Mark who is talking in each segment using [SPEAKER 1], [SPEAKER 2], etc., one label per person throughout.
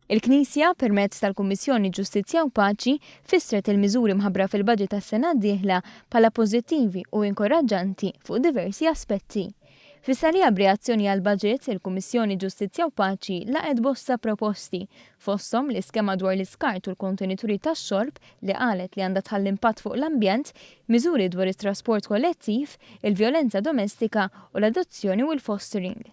[SPEAKER 1] Il-Knisja, permezz tal-Kummissjoni Ġustizzja u Paċi, fissret il-miżuri mħabbra fil-budget tas-sena d-dieħla bħala pożittivi u inkoraġġanti fuq diversi aspetti. Fis-stqarrija b'reazzjoni għall-budget, il-Kummissjoni Ġustizzja u Paċi laqgħet bosta proposti, fosthom l-iskema dwar l-iskart u l-kontenituri tax-xorb li qalet li għandha tħalli impatt fuq l-ambjent, miżuri dwar it-trasport kollettiv, il-vjolenza domestika u l-adozzjoni u l-fostering.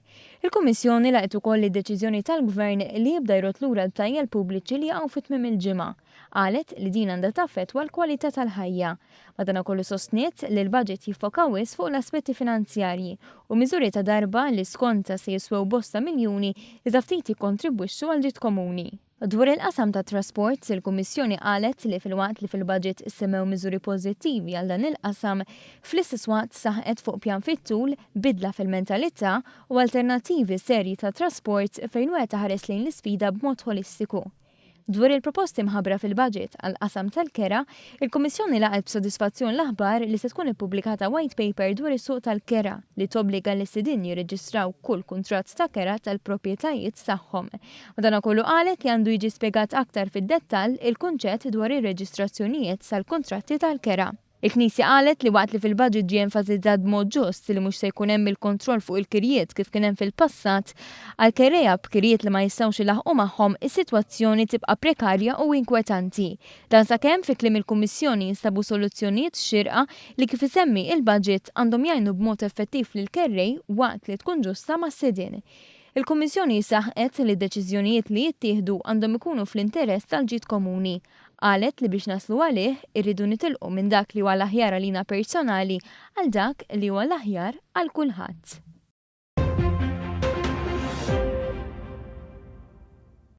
[SPEAKER 1] Il-Kummissjoni laqgħet ukoll id-deċiżjoni tal-Gvern li jibda jrodd lura l-btajjel pubbliċi li jaqgħu fi tmiem il-ġimgħa. Qalet li din għandha taffettwa l-kwalità tal-ħajja. Madanakollu sostniet li l-budget jiffoka wisq fuq l-aspetti finanzjarji u miżuri ta' darba li skontha se jiswew bosta miljuni iżda ftit jikkontribwixxu għall-ġid komuni. Dwar il-qasam tat-trasport, il-Kummissjoni qalet li filwaqt li fil-budget issemmew miżuri pożittivi għal dan il-qasam, fl-istess waqt saħqet fuq pjan fit-tul, bidla fil-mentalità u alternattivi serji ta' trasport fejn wieħed iħares lejn l-isfida b'mod ħolistiku. Dwar il-proposti mħabbra fil-budget għall-qasam tal-kera, il-Kummissjoni laqgħet b'sodisfazzjon l-aħbar li se tkun ippubblikata white paper dwar is-suq tal-kera li tobbliga lis-sidien jirreġistraw kull kuntratt ta' kera tal-proprjetajiet tagħhom. Madanakollu qalet li għandu jiġi spjegat aktar fid-dettall il-kunċett dwar ir-reġistrazzjonijiet tal-kuntratti tal-kera. Il-Knisja qalet li waqt li fil-budget ġie enfasizzat b'mod ġust li mhux se jkun hemm il-kontroll fuq il-kirjiet kif kien hemm fil-passat, għall-kerrejja b'kirjiet li ma jistgħux ilaħħqu magħhom is-sitwazzjoni tibqa' prekarja u inkwetanti. Dan sakemm fi kliem il-Kummissjoni jinstabu soluzzjonijiet xierqa li kif isemmi il-budget għandhom jgħinu b'mod effettiv lill-kerrej waqt li tkun ġusta mas-sidien. Il-Kummissjoni saħqet li d-deċiżjonijiet li jittieħdu għandhom ikunu fl-interess tal-ġid komuni. Qalet li biex naslu għalih irridu nitilqu minn dak li huwa l-aħjar għalina personali għal dak li huwa l-aħjar għal kulħadd.